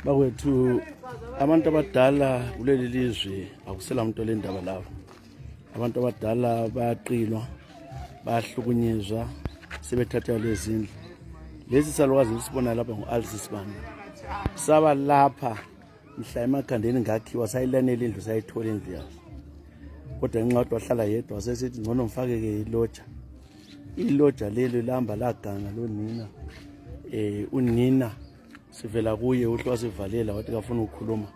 Bakwethu abantu abadala kuleli lizwe akusela umuntu olendaba lawo. Abantu abadala bayaqinwa, bayahlukunyezwa, sebethatha lezindlu. Lesi salwazi lisibona lapha ngo-Alsisman. Saba lapha mhla emakhandeni ngakhiwa sayilanela indlu sayithola indlu yazo. Kodwa ngenxa yokuthi wahlala yedwa wasesithi ngcono mfake-ke iloja. Iloja lelo lihamba laganga lonina. Unina sivela kuye uhle wasivalela wathi kafuna ukukhuluma.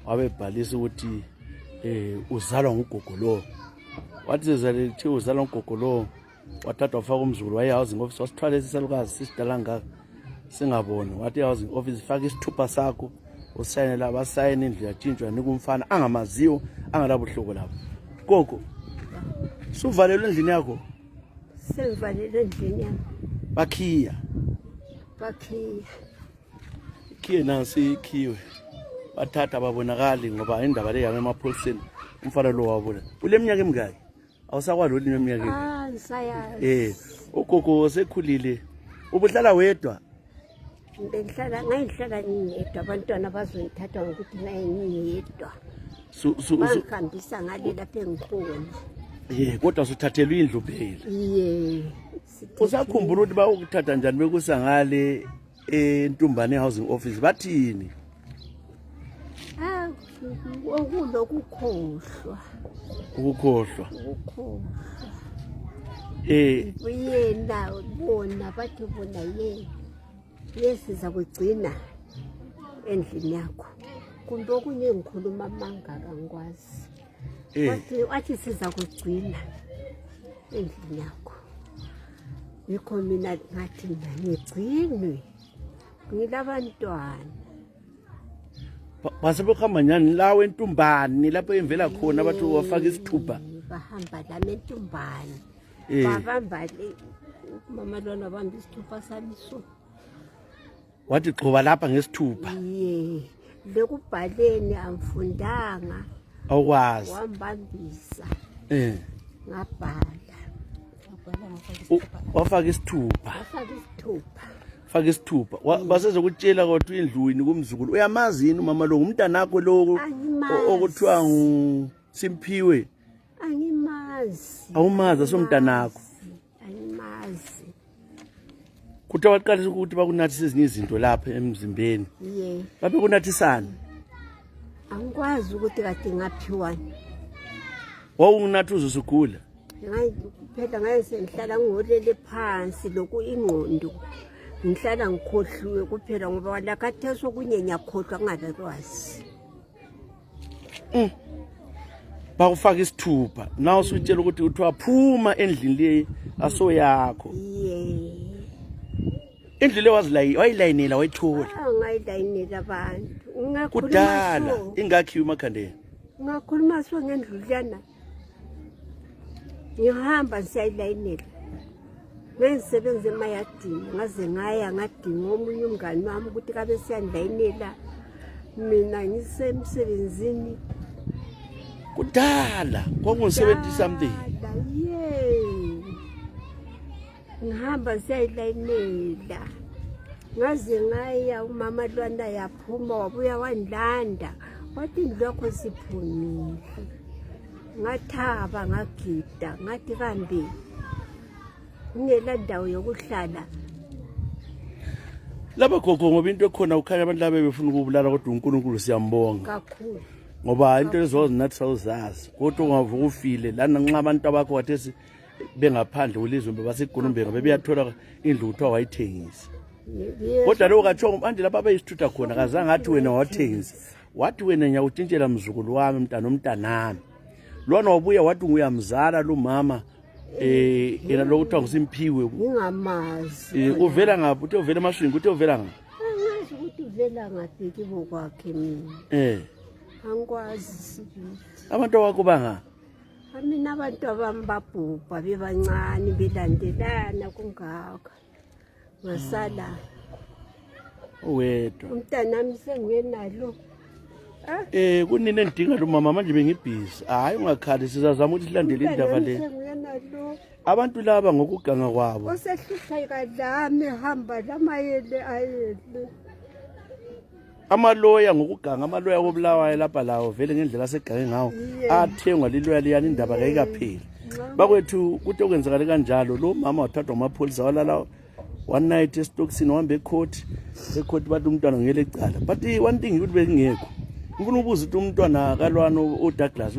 Wabebhalisa ukuthi uzalwa ngugogo lo. Wathi sezalithi uzalwa ngugogo lo. Wathatha wafaka umzukulu waye-housing office wasithwala isisalukazi sisidala ngaka singaboni. Wathi housing office faka isithupha sakho usayinela basayina indlu yatshintshwa yanika umfana angamaziyo angalabuhloko lapho. Gogo suvalelwe endlini yakho? Sengivalelwe endlini yami. Bakhiya khiye nansi ikhiwe bathatha babonakali ngoba indaba le yami emapholiseni umfana lo wabona ule minyaka emingaki awusakwazi olinye eminyakeni. Ngisayazi. Ugogo sekhulile ubuhlala wedwa? Ngayihlala ngiyedwa, abantwana bazongithatha ngokuthi naye ngiyedwa. Bangihambisa ngale lapha engikhona. Kodwa suthathelwe indlu phela. Usakhumbula ukuthi bawukuthatha njani bekusa ngale eNtumbane housing office bathini? Ukukhohlwa. Yena bona bathi bona yesiza kugcina endlini yakho. Kumbe okunye ngikhuluma amanga kangikwazi. Wathi siza kugcina endlini yakho. Yikho mina ngathi ngigcinwe ngilabantwana. Basebekuhamba njani lawe eNtumbane lapho emvela khona bathi wafaka isithupha? Bahamba lami eNtumbane. Babamba mama lona wabamba isithupha sami so. Wathi gcoba lapha ngesithupha? Lekubhaleni angifundanga. Awukwazi? Wambambisa. Ngabhala. Wafaka isithupha? Faka isithupha. Basezokutshela kodwa indlwini kumzukulu. Uyamazi yini umama lo ngumntanakho lo okuthiwa nguSimphiwe? Angimazi. Awumazi asomntanakho? Angimazi. Kuthiwa waqalisa ukuthi bakunathisa ezinye izinto lapha emzimbeni. Babe kunathisana? Angikwazi ukuthi kade ngaphiwani. Wawunginathuza usugula? Phela ngaye sengihlala ngolele phansi lokhu ingqondo. Ngihlala ngikhohliwe kuphela ngoba wala khathesi okunye ngiyakhohlwa ngingalwazi. Bakufaka isithupha. Nawe usutshela ukuthi uthiwa phuma endlini le asoyakho. Indlu le wayilayinela wayithola? Ngayilayinela abantu. Kudala ingakhiwe emakhandeni. Ngakhuluma so ngendlu lana. Ngihamba siyayilayinela. Ngisebenza emayadini ngaze ngaya ngadinga omunye umngani wami ukuthi kabe siyangilayinela. Mina ngisemsebenzini. Kudala kwakungisebenzisa something. Ngihamba siyayilayinela. Ngaze ngaya umama Lwanda yaphuma wabuya wandlanda. Wathi lokho siphumile. Ngathaba ngagida ngathi kambe ngela ndawo yokuhlala. Laba gogo ngoba into ekhona ukhanya abantu laba befuna ukubulala kodwa uNkulunkulu siyambonga kakhulu. Ngoba into lezozinathi uzazi kodwa ungavuka ufile lana nxa abantu abakho wathesi bengaphandle ulizwe baseGulumbeka bebeyathola indlu uthiwa wayithengisa. Kodwa lokho kathongo manje lapha bayisithutha khona kazange athi wena wathengisa. Wathi wena nyawutshintshela mzukulu wami umntanami. Lwana wabuya wathi uyamzala lo mama yena lokuthiwa nguSimphiwe. Ngingamazi. Uvela ngaphi? Uthi uvela eMashwingi, uthi uvela ngaphi? Angazi ukuthi uvela ngaphi kibo kwakhe mina. Angikwazi sibili. Abantu wakho banga? Mina abantu abambabhubha bebancane belandelana kungaka. Ngasala. Wedwa. Umntanami sengiyenalo. Kunini engidinga lo mama manje bengibhizi. Hayi ungakhali sizazama ukuthi silandele indaba le. Abantu laba ngokuganga kwabo. Osehlupha kadlame hamba lamayele ayele. amaloya ngokuganga amaloya wobulawayo lapha lawo vele ngendlela asegange ngawo athengwa liloya liyani indaba kayikapheli bakwethu kuthi okwenzakale kanjalo lo mama wathathwa amapholisa walala one night esitokisini wahamba ecourt bathi umntwana ngiyele ecala but one thing ukuthi bekungekho ngifuna ukubuza ukuthi umntwana kalwana uDouglas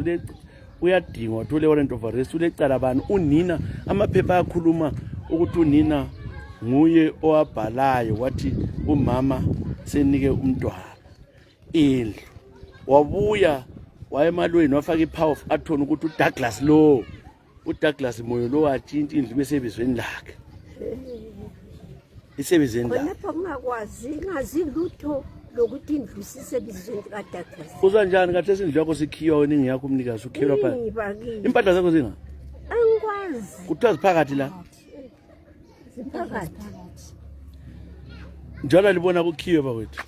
uyadingwa wathole warrant of arrest ulecala bani unina amaphepha ayakhuluma ukuthi unina nguye owabhalayo wathi umama senike umntwana indlu wabuya wayemalweni wafaka ipower of attorney ukuthi uDouglas moyo lo watshintsha indlu besebenzweni lakhe isebenzweni lakhe lapho ngakwazi lutho lokuthi indlu sisebenzweni kaDouglas uzanjani kathi esindlu yakho sikhiwa wena ngiyakho umnikazi ukhiyelwa phakathi impahla zakho zinga angikwazi kuthiwa ziphakathi la ziphakathi njalo libona kukhiwe bakwethu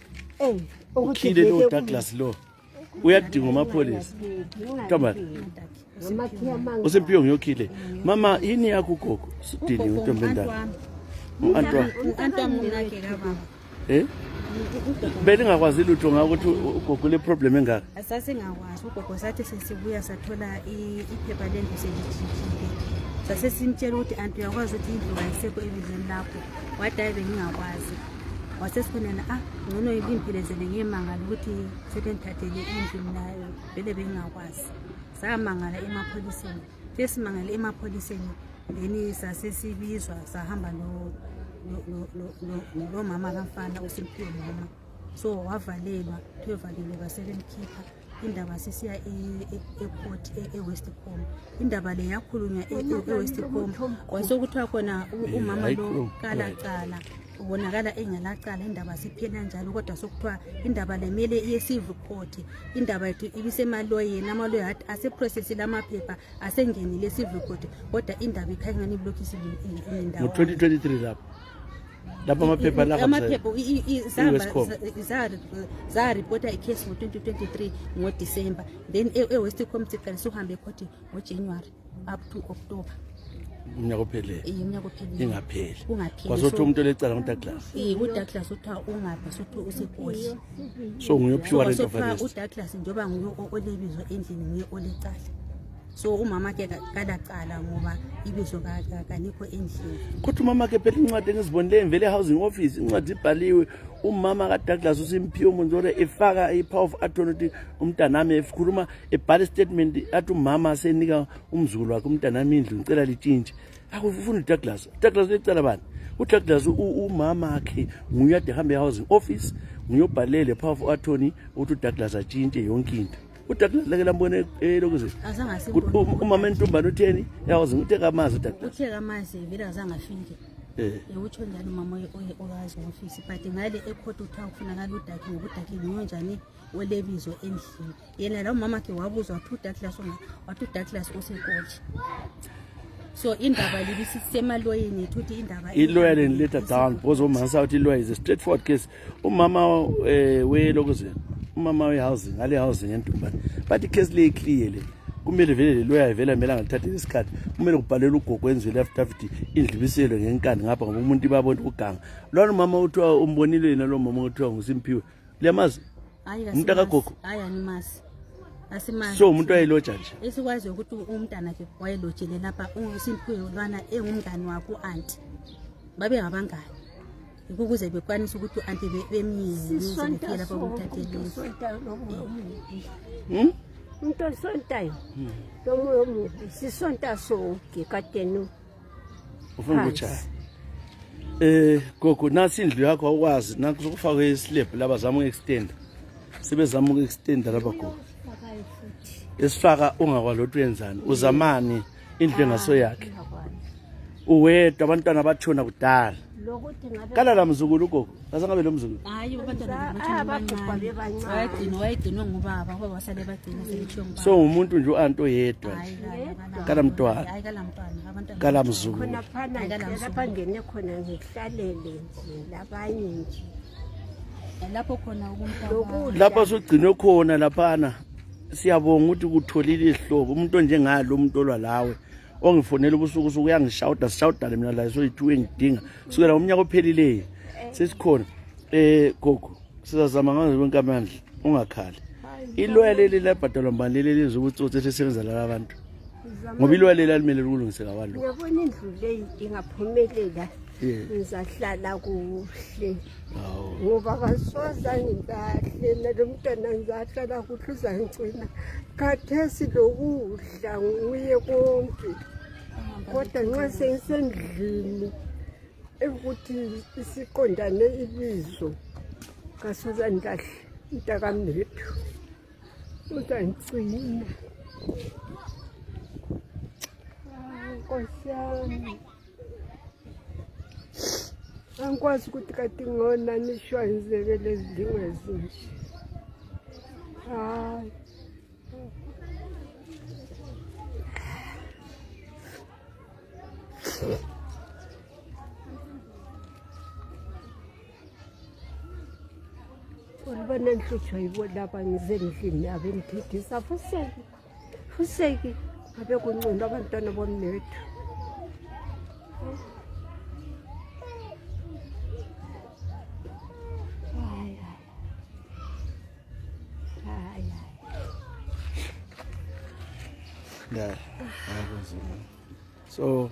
ukhile lo Douglas lo uyadinga amapholisa Thamba usemphiwe ngiyokhile mama yini yakho gogo sidini uNtombi endala Antwamnake kababa belingakwazi lutho ngakuthi ugogo le problem engaka asasingakwazi ugogo sathi sesibuya sathola iphepha lendlu selijikile sasesimtshela ukuthi anti uyakwazi ukuthi indlu ayisekho ebizweni lakho wadayi bengingakwazi wasesikhonana ngcono ilimphilezele ngiyemangala ukuthi sebenthathele indlu nayo vele bengingakwazi samangala emapholiseni sesimangala emapholiseni then sasesibizwa sahamba lo mama kamfana uSimphiwe mama so wavalelwa basebemkhipha indaba sisiya ecourt eWestcom indaba le yakhulunywa eWestcom kwasokuthiwa khona umama lo kalacala ubonakala engelacala indaba siphela njalo kodwa sokuthiwa indaba lemele iyecivil court indaba yethu ibisemaloyeni amaloya athi aseprocess lamaphepha asengenile civil court kodwa indaba ikhanya niblock isindawo ngo-2023 lapha amaphepha la zaripota icase ngo-2023 ngoDisemba then eWestcom siqalisa uhambe ecourt ngoJanuary up to October umnyaka ophelele ingapheli kungapheli kwasothi umuntu olecala nguDouglas uDouglas uthiwa ungapha sothi useGoli so nguyophiwa warrant of arrest uDouglas njengoba nguye olebizwa endlini nguye olecala so umama ke kalacala ngoba ibizo kanikho endlini kodwa umama ke phela incwadi engizibonile emvele housing office incwadi ibhaliwe umama kaDouglas uSimphiwe Monzore efaka ipower of attorney umntanami ekhuluma ebhala statement athi umama asenika umzukulu wakhe umntanami indlu ngicela litshintshe akufuna uDouglas lecala bani uDouglas umama akhe nguyade hambe housing office ngiyobhalele power of attorney ukuthi uDouglas atshintshe yonke into uDouglas lake lambone lokuze umama entombana utheni yawazi uthe kamazi uDouglas uthe kamazi vele azangafike utsho njalo umama okazi office but ngale ecourt uthiwa kufunakala udakhe ngokudakhe njani olebizo endlini yena la umama ke wabuzwa wathi uDouglas useGoli so indaba libisisemaLoyeni ukuthi indaba iLawyer and later down because umama uthi iLawyer is a straightforward case umama welokuze umama wehousing ale housing entombana but icase le clear le kumele vele le lawyer vele mela ngalithathe isikhathi kumele kubhalele ugogo wenzele affidavit indlibiselo ngenkani ngapha ngoba umuntu ibabona uganga lona umama uthiwa umbonile yena lo mama uthiwa nguSimphiwe liyamazi umuntu akagogo animasi asimazi so umuntu wayeloja nje esikwazi ukuthi umntana wakhe wayelojele lapha uSimphiwe lwana engumngani wakho auntie babe ngabangani ukuze bekwanisa ukuthi anti bemyini lapha kumthathele umuntu osontayo lomo sisonta sonke kadenu ufuna ukuchaya gogo nasi indlu yakho awukwazi nakuzokufaka islab laba zama uextend sebezama ukuextend lapha gogo esifaka ungakwalothu yenzani uzamani indlu engaso yakhe uwedwa abantwana bathona kudala kala la mzukulu gogo asangabe lo mzukulu hayi abantwana bancane wayegcinwa ngubaba ngoba wasale bagcina selithyo ngubaba so umuntu nje uanto yedwa kala mntwana hayi kala mntwana abantwana kala mzukulu khona phana lapha ngene khona ngihlalele labanye nje lapho khona ukumntwana lapha sogcinwe khona laphana siyabonga ukuthi kutholile ihlobo umuntu njengalo umuntu olwa lawe ongifonela ubusuku uyangishawuda mina la so ithu engidinga sukela umnyaka ophelileyo sesikhona gogo sizazama ngazo bonke amandla ungakhali. Iloya leli labhadalwa mbani leli lizokutsotsa esisebenza laba bantu. Ngoba iloya leli alimele ukulungisa kabantu. Ngiyabona indlu leyi ingaphumelela. Ngizahlala kuhle. Ngoba basoza ngizahle nalomntwana ngizahlala kuhle uzangigcina. Khathesi lokudla nguye konke. Kodwa nxa sengisendlini ukuthi isiqondane ibizo kasoza ndahle mntakamnethu uzangigcina. Nkosi yami angikwazi ukuthi kati ngona nishwayizeke lezi dingo ezinje. Hayi ulibona nhlutshwa yibo lapha ngizendlini abendidisa fuseki abe kuncunda abantwana bomnethu. Yeah. So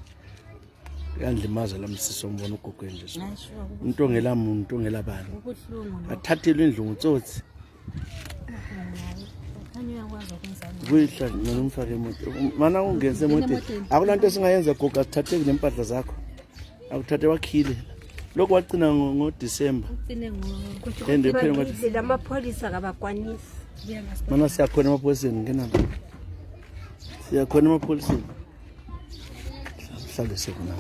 yandlimaza lamsiso mbona ugogo nje. Umuntu ongela muntu ongela bani. Athathelwe indlu ngutsotsi. Kuyihla noma umfake emoto. Mana ungenze emotweni. Akulanto singayenza gogo asithathe nempahla zakho. Akuthathe wakhile. Lokho wacina ngoDisemba. Ende phela ngokuthi lamapholisa kabakwanisi. Mana siyakhona emapholiseni ngena. Siyakhona emapholiseni. Hlalise khona.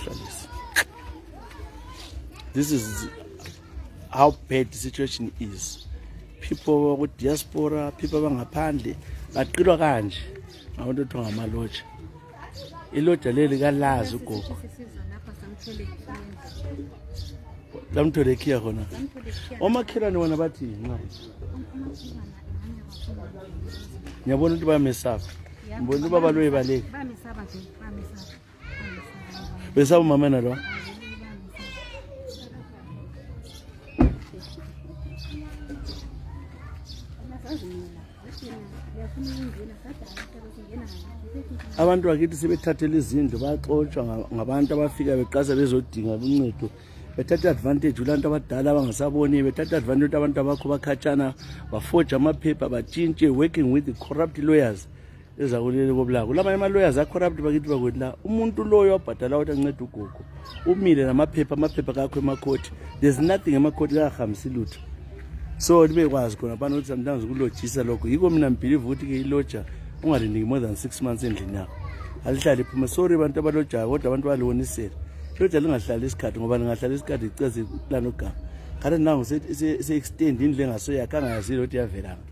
Hlalise. This is how bad the situation is. People with diaspora, people bangaphandle baqilwa kanje abantu othiwa ngamaloja. Iloja leli kalazi ugogo. Lamthole khiya khona. Omakhelwane wona bathi nqa. Ngiyabona ukuthi bayamesaba. Ngibona ubaba lo ebaleka. Bamesaba nje, bamesaba. Besaba umama nalo. Abantu bakithi sebethathela izindlu baxoxwa ngabantu abafika beqasa bezodinga uncedo. Bethatha advantage ulantu abadala abangasaboni, bethatha advantage abantu abakho bakhatshana, baforge amaphepha, batshintshe, working with the corrupt lawyers. Ezakulele koblako. Lama ama lawyers a corrupt bakithi bakwetla. Umuntu loyo wabhadala ukuthi ancede ugogo. Umile namaphepha, amaphepha kakho emakhoti. There's nothing emakhoti kahamsi lutho. So libe kwazi khona bani ukuthi sometimes kulojisa lokho. Yiko mina ngibelieve ukuthi ke iloja ungalindiki more than 6 months endlini yakho. Alihlala iphuma. Sorry abantu abalojayo kodwa abantu balonisela. Iloja lingahlala isikhathi ngoba lingahlala isikhathi iceze plan ogama. Kanti nangu se extend indle engasoyakha ngayazile ukuthi yavelanga.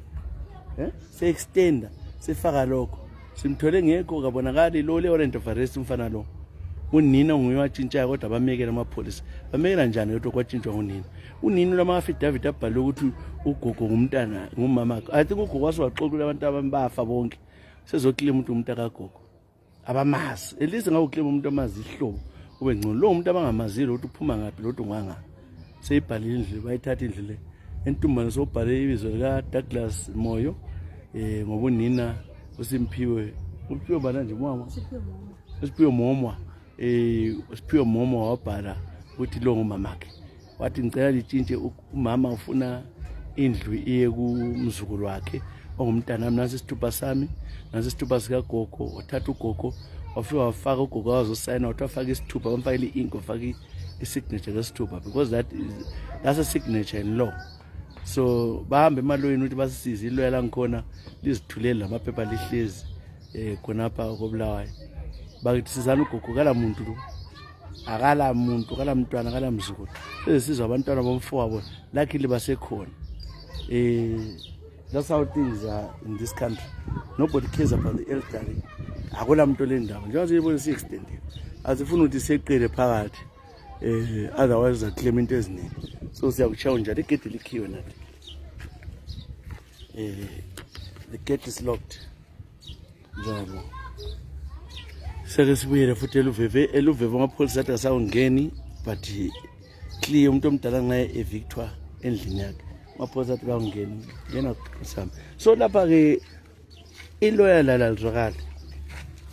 Se extenda sifaka lokho. Simthole ngekho kabonakala lo le warrant of arrest umfana lo. Unina nguye watshintsha kodwa bamekela amapholisa. Bamekela njani ukuthi kwatshintshwa unina? Unina lama affidavit abhale ukuthi ugogo ngumntana ngumama wakhe. I think ugogo wasowaxoxula abantu abambafa bonke. Sezoclaim umuntu umuntu akagogo. Abamazi. Elise ngawuclaim umuntu amazi ihlobo. Ube ngcono lo umuntu abangamazile ukuthi uphuma ngaphi lo nganga. Seyibhalile indlu bayithatha indlu le. Entumbane sobhale ibizo lika Douglas Moyo ngobunina uSimphiwe. Uphiwe bana nje mama. Siphiwe momwa. Siphiwe momwa wabhala ukuthi lo ngumamakhe. Wathi ngicela litshintshe umama ufuna indlu iye kumzukulu wakhe ongumntana nami nasi isithupha sami nasi isithupha sika gogo uthatha ugogo wafika wafaka ugogo wazosayina wafaka isithupha bamfakile ink wafaka isignature lesithupha because that's a signature in law. So bahambe emaloyini ukuthi basisize iloya la ngikhona lizithulele lamaphepha lihlezi khonapha koBulawayo. Bakithi sizana ugogo kala muntu lo. Akala muntu kala mntwana kala mzukulu. Sizizwa abantwana bomfowabo luckily basekhona. That's how things are in this country. Nobody cares about the elderly. Akula muntu le ndaba. Njengoba siyibona si extend. Asifuna ukuthi seqele phakathi. Otherwise a claim into eziningi. So siyakuchaya njalo igate likhiwe nathi. The gate is locked. Njalo. Sake sibuyele futhi eluveve amapholisa athi asawungeni but clear umuntu omdala ngaye evictwa endlini yakhe amaphoyisa athi kawungeni yena kusama so lapha ke iloya la lizwakala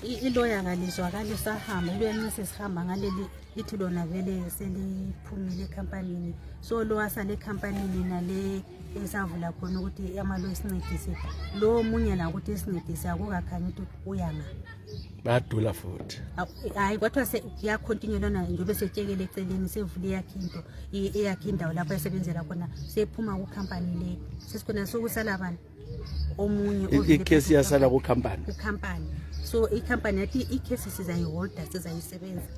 iloya kalizwakali sahamba iloya sesihamba ngaleli lithi lona vele seliphumile ekhampanini so lo asale ekhampanini nale esavula khona ukuthi amalo esincedise lo munye la ukuthi esincedise akukakhanyi ukuthi uyanga bayadula futhi hayi kwathiwa kuyakhontinue lona njengoba setshekele eceleni sevule eyakhe indawo lapho esebenzela khona sephuma kukhampani le sesikhona sokusala abantu omunye ikhesi yasala kukhampani so ikhampani yathi ikhesi sizayiholda sizayisebenza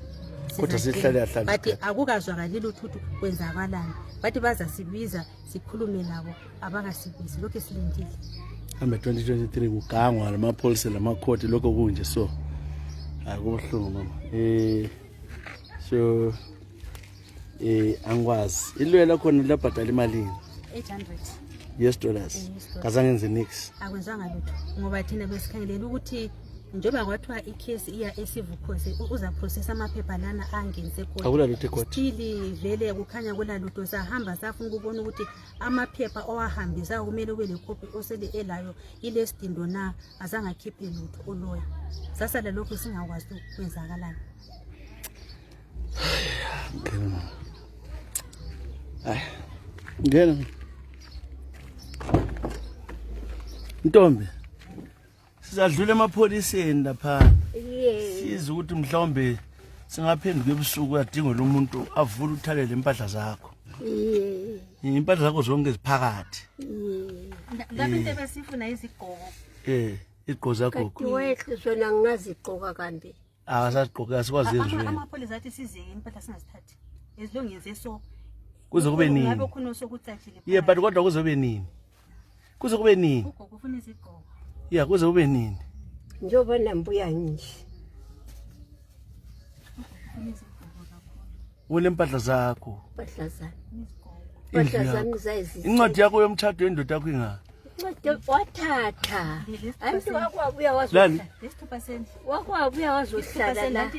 kodwa sihlale yahlala bathi akukazwakali lutho kwenzakalani bathi bazasibiza sikhulume nabo abangasibizi lokho silindile ambe 2023 kugangwa lamapholisa lamakhoti lokho kunje so akubuhlungu mama so angwazi ilwela khona labhadala imalini $8 kazangenze nix akwenzanga lutho ngoba thina besikhangelela ukuthi njengoba kwathiwa ikhesi iya esivukhosi uza process amaphepha lana angenise court akula lutho court stili vele kukhanya kula lutho sahamba safuna ukubona ukuthi amaphepha owahambisa kumele kube lekopi osele elayo ile sidindo na azange akhiphe lutho uloya sasala lokho singakwazi ukwenzakalana ngena Ntombi sizadlula emapholiseni lapha siza ukuthi mhlawumbe singaphenduka ebusuku uyadinga lo muntu avule uthalele impahla zakho impahla zakho zonke ziphakathi ngabe into besifuna izigqoko izigqoko zakho wehle zona ngingazigqoka kambe awasagqoka asikwazi ezweni amapholisa athi sizeke impahla singasithathi ezilongenze so kuze kube nini ngabe khona sokucatshile but kodwa kuzobe nini kuze nini ugogo ufuna izigqoko kuze kube nini njoba nambuya nje wole mpahla zakho impahla zami zayizi incwadi yakho yomthatho yendoda yakho inga wathatha anti wakwabuya wazohlala wakwabuya wazohlala la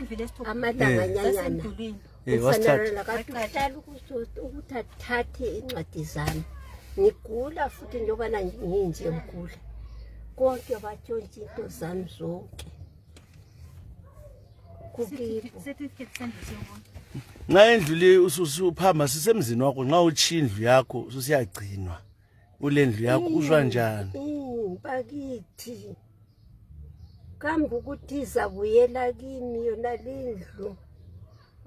amalanga nyanyana wasithatha kahlala ukuthi athathe incwadi zami ngigula futhi njengoba nginje ngigula konke batshontsha into zami zonke nxa indlu le usuphamba sisemzini wakho nxa utshiya indlu yakho usiyagcinwa ule ndlu yakho uzwa njani bakithi kambe ukuthi izabuyela kimi yona lendlu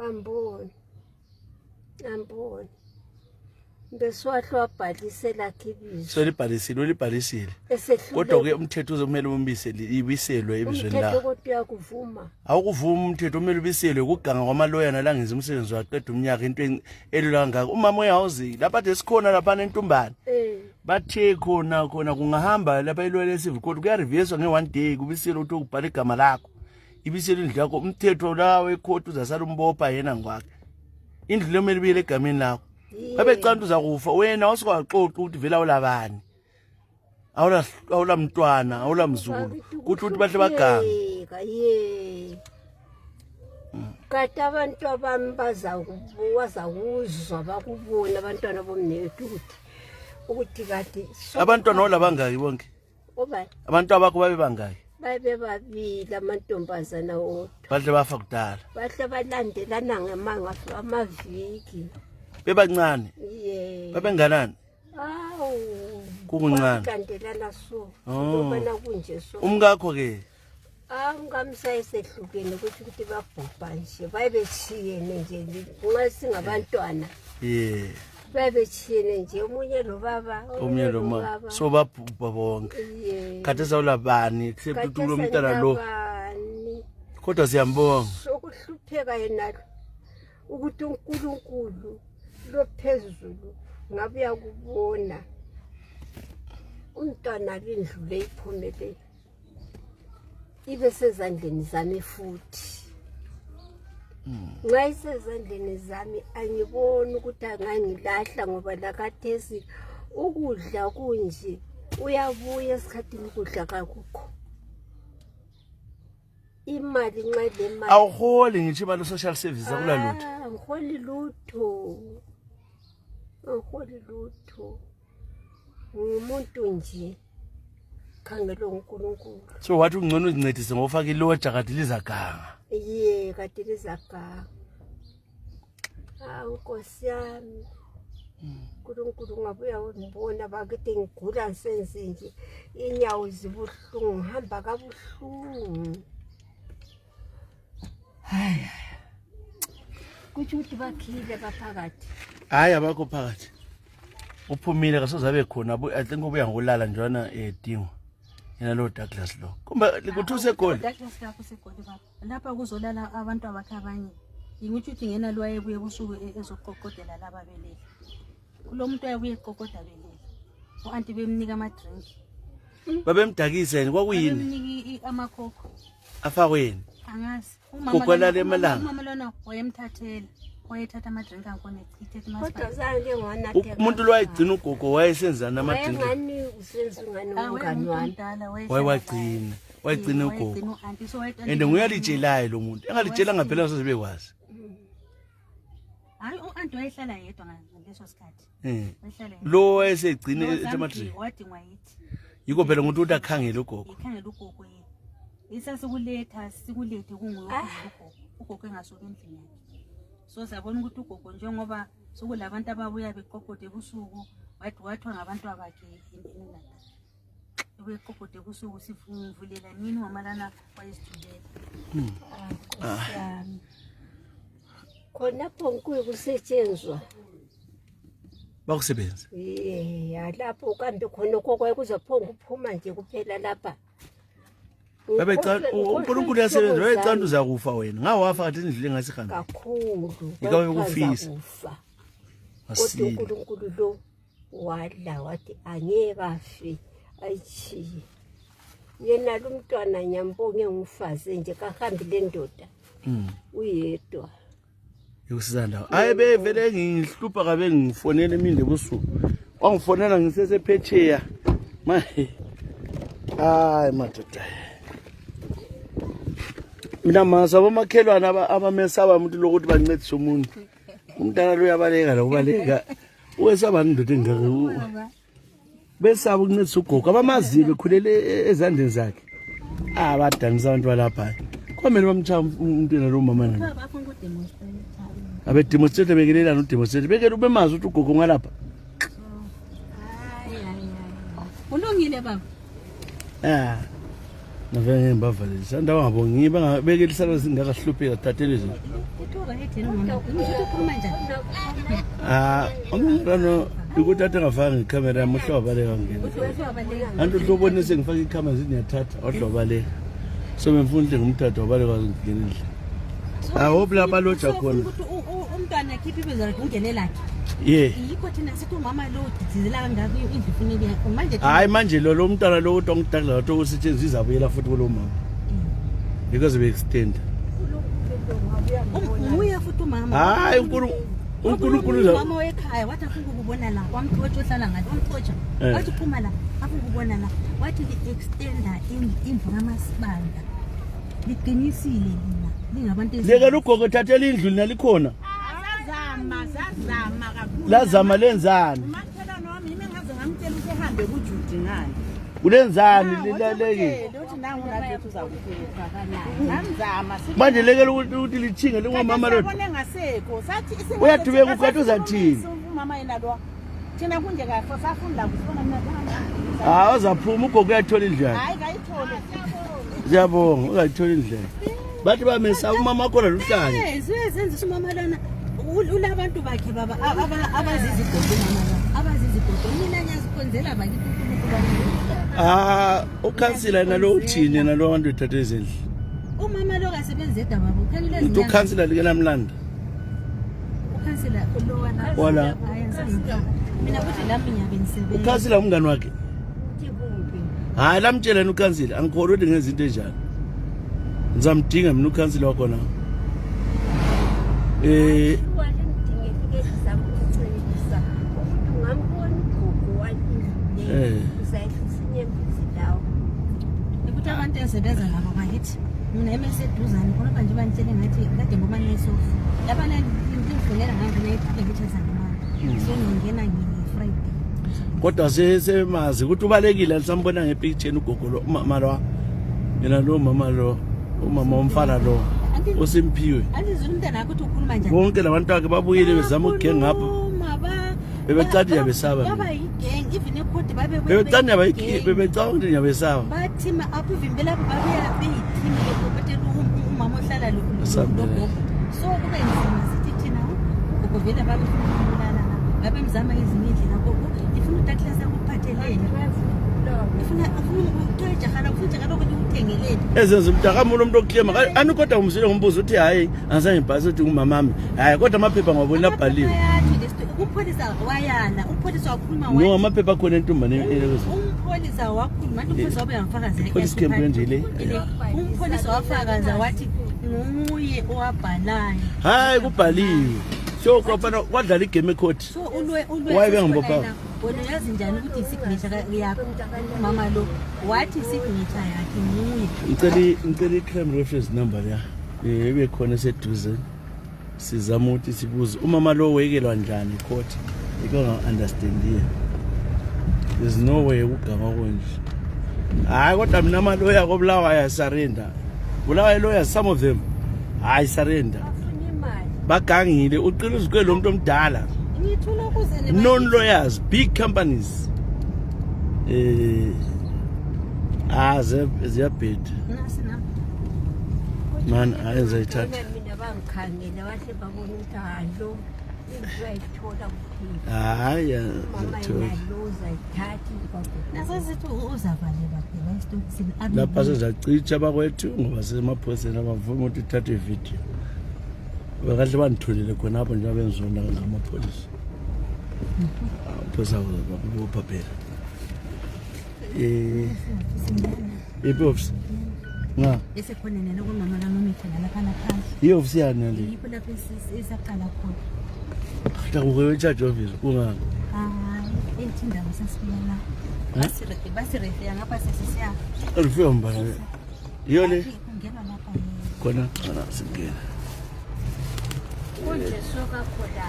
amboni beswahle wabhalisela kibizo solibhalisile kodwa ke umthetho uzomela umbisele ibiselwe ebizweni la umthetho kodwa yakuvuma awukuvuma umthetho omela ubiselwe kuganga kwamaloya nalangenza umsebenzi waqeda umnyaka into elula ngaka umama uyawuzi lapha desikhona lapha nentumbane bathe khona kungahamba lapha ilwele lesivukhosi kuyareverswa nge1 day kubisele ukuthi ukubhala igama lakho ibisele indlu yakho umthetho lawo ecourt uzasala umbopha yena ngwakhe indlu lemele ibile egameni lakho babe canta uzakufa wena wasikaxoxa ukuthi vela awulabani awula mntwana awula mzulu kuthi ukuthi bahle baganga kati abantu abami bazakuzwa bakubona abantwana bomnethu ukuthi kati abantwana olabangaki bonke abantu abakho babe bangaki babe babili amantombazana wodwa bahle bafa kudala bahle balandelana ngemanga amaviki bebancane babenganani kukuncane kandelana so ubona kunje so umkakho ke ngamsayesehlukene ukuthi babhubha nje bayebeshiyene nje kungasingabantwana babeshiyene nje omunye lo baba omunye lo mama so babhubha bonke kade sawulabani except ukuthi lo mntana lo kodwa siyambonga sokuhlupheka yena ukuthi uNkulunkulu lo phezulu ngabe yakubona umntwana lindlule iphumele ibe sezandleni zami futhi nxa isezandleni zami angiboni ukuthi angangilahla ngoba lakathesi ukudla kunje uyabuya esikhathini ukudla kakukho imali nxa lemali awuholi ngithi imali social service akulalitho ngiholi lutho Angiholi lutho. Ngumuntu nje. Khangela uNkulunkulu. So wathi ungcono uzincedise ngofaka iloja kade lizaganga. Kade lizaganga. Nkosi yami. uNkulunkulu ngabuya ngibona bakithi ngigula ngisenze nje inyawo zibuhlungu ngihamba kabuhlungu. Hayi. Kuthi uthi bakhile baphakathi. Hayi abakho phakathi. Uphumile kasozabe khona I think ubuya ngolala njana edingo. Yena lo Douglas lo. Kumbe likuthuse egoli. Douglas lapho segoli baba. Lapha kuzolala abantu abakhe abanye. Ngikuthi uthi ngena lwaye buye busuku ezoqoqodela laba belele. Kulo muntu ayebuye eqoqoda belele. Uanti bemnika ama drink. Babemdakisa yini kwakuyini? Bemnika amakhokho. Afakweni. Angazi. Kugola lemalanga. Umama lona wayemthathela. Wayethatha ama drink angone ichithe Kodwa zange ngwana umuntu lo wayigcina ugogo wayesenzana ama drink. Ngani usenza ngani umngani wami. Wayigcina ugogo. Ende nguyalitshelayo lo muntu. Engalitshela ngaphela soze bekwazi. Hayi uanti wayehlala yedwa ngaleso sikhathi. Wayehlala. Lo wayesegcina ama drink. Wadingwa yithi. Yiko phela umuntu uthi akhangele ugogo. Ikhangela ugogo yena. Isasikuletha sikulethe kunguye ugogo. Ugogo engasuka endlini yakhe. So sabona ukuthi ugogo njengoba sokulabantu ababuya beqoqode ebusuku wathwa ngabantu abakhe endlini. Beqoqode ebusuku sivulela nini wamalana wayesithulela. Khona phonkuye kusetshenzwa. Bakusebenza. Lapho kambe khona kokwaye kuzophonga uphuma nje kuphela lapha. Babecala uNkulunkulu yasebenza wayecala uzakufa wena ngawafa kathi indlela engasihamba kakhulu ikawe kufisa kodwa uNkulunkulu lo wala wathi angeke afe ayichiye yena lo mntwana nyambonge ngifaze nje kahambile ndoda uyedwa yokusizanda hayi bevele ngihlupha kabe ngifonela iminde ebusuku wangifonela ngisesephetheya hayi madoda mina masabo makhelwana abamesaba umuntu lokuthi bancedise umuntu umntana lo uyabaleka lokubaleka wesaba indoda engaka besaba ukuncedisa ugogo abamazibe bekhulele ezandleni zakhe abadanisa abantu balapha kwamele bamtshaya umntwana lo mama nani abe demonstrate bekelelana udemonstrate bekele ubemazi ukuthi ugogo ngalapha ulungile baba navenge bavalisa ndawo ngabongi bangabeke lisala singakahlupheka thathele izinto umntwana ukuthatha ngafanga ikamera yami uhlobaleka ngene antu hlobonise ngifaka ikamera zingiyathatha ohlobaleka so bemfundile ngumthatha wabaleka ngene endle hope lapha loja khona umntwana khiphi ibizela ungenelakhe yikho thina sithi umama lo dizela kangaka indlu ifuneke manje hayi manje lo mntwana lo uthi ngidakla ukuthi usetshenziswa izabuyela futhi kulo mama because we extend uya futhi umama hayi uNkulunkulu mama wekhaya wathi afuna ukubona la wamthotsha ohlala ngathi wamthotsha wathi phuma la afuna ukubona la wathi extenda indlu kamasibanda liqinisile lina lingabantu leka ugogo thathela indlu nalikhona zazama kakhulu lazama lenzani umakhelwane wami yimi ngaze ngamtshela ukuthi ehambe kuJudi ngani kulenzani lileleke uthi nangu nathi uzakupheka ngamzama manje lekela ukuthi lichinge lengomama lo sabone ngasekho sathi uyadubeka ukwathi uzathini umama yena lo thina kunje kahle safunda kusibona mina uzaphuma ugogo uyathola indlela hayi kayithole siyabonga uyathola indlela bathi bamesaba umama khona luhlanje ziyenzisa umama lana ulabantu bakhe baba abazizigodo mama abazizigodo mina nyazikhonzela bakithi uNkulunkulu ukhansila nalo uthini nalo abantu ethatha izindlu umama lo kasebenza edaba babo khanile uthi ukhansila like namlanda ukhansila lo wala mina kuthi lami nyabe nisebenza ukhansila umngani wakhe hayi lamtshela ukhansila angikholwa ukuthi ngezinto enjalo ngizamdinga mina ukhansila wakho na ukuthi abantu esebenza labo bakithi mina emeseduzane khona manje bantshele ngathi kade ngoba nesofu lapha ngimfunela ngangena ephile ngithatha ngemali so ngingena nge-Friday. Kodwa semazi ukuthi ubalekile lisambona ngepicture ugogo lo mama lo. Yena lo mama lo, umama womfana lo uSimphiwe. Andizwe umntana wakho ukuthi ukhuluma njani. Bonke labantu bakhe babuyile bezama ukugeng ngapha. Bebecadi yabesaba. Yaba yigeng even ekhodi Bebecadi bebecanga ukuthi yabesaba. bathi apho ivimbela lapho babeya beyithini lokho umama ohlala lo. So kube nzima sithi thina ugogo vele babefuna ngabe mzama ezinye indlela gogo ifuna utakla sakuphathelene ifuna utoyijahana ufuna ukuthi uthengelele ezenza umntakamulo umuntu oklema ani kodwa umzile ngombuzo uthi hayi angasange ngibhase ukuthi ngumamami hayi kodwa amaphepha ngwabona abhaliwe umpholisa wayana umpholisa wakhuluma no amaphepha akhona entombane umpholisa wakhuluma manje umpholisa wabe yamfakaza police camp endile umpholisa wafakaza wathi nguye owabhalayo hayi kubhaliwe so kwabana kwadlala igame ecourt so ulwe wayibe ngibopha wena uyazi njani ukuthi isignature yakho mama lo wathi isignature yakhe nguye ngicela i-crime reference number ya ebe khona seduze sizama ukuthi sibuze umama lo wekelwa njani court ikonga-understand here there's no way ukugama konje hayi kodwa mina amaloya kobulawa ayasarenda bulawa lawyers some of them hayi surrender bagangile uqila uzikwe lo muntu omdala ngithula ukuze non lawyers big companies ziyabheda man ayenza ithatha mina bangikhangele wahle babona ukuthi halo izayithola kuphela hayi mama yalo zayithathi nasesithi uzavalelwa phela isitokisini lapha sezacitsha bakwethu ngoba semaphoyiseni abavuma ukuthi uthathe ividiyo bakahle bandithulile khona apho nje abenzona ngamapholisa phosa babopha phela iphops nga esekhona nena kumama kaNomitha lapha lapha i-office yani le yipho lapho esaqala khona takuwe charge office kunga hayi indaba sasifika la basirefya ngapha sesisiya rifika mbala iyo le kungena lapha khona singena konje soka khola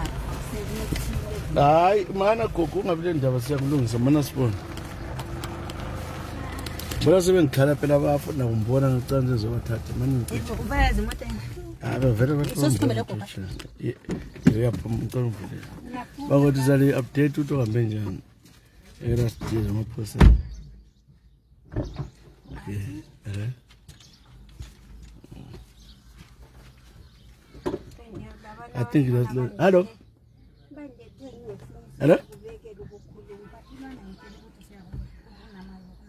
sengithile hayi mana gogo ungabile ndaba siyakulungisa mana sibona bona sebengikhala phela abafuna ukumbona ngicane ngizobathatha manje ubayazi imoto vele bathi sosikhomele gogo yaphuma ngicela uvule bakothi zale update ukuthi uhambe njani era sidile amaphosa okay I think that's hello hello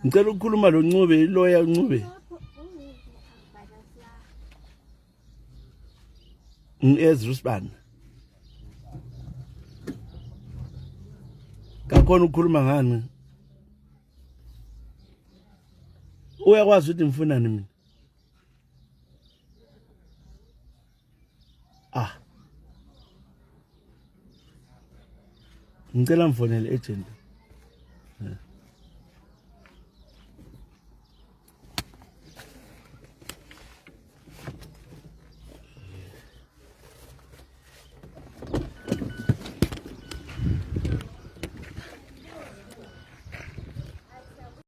ngicela ukukhuluma lo Ncube iloya Ncube Ezra Sibani kakhona ukukhuluma ngani uyakwazi ukuthi ngifunani mina ngicela mfonele agent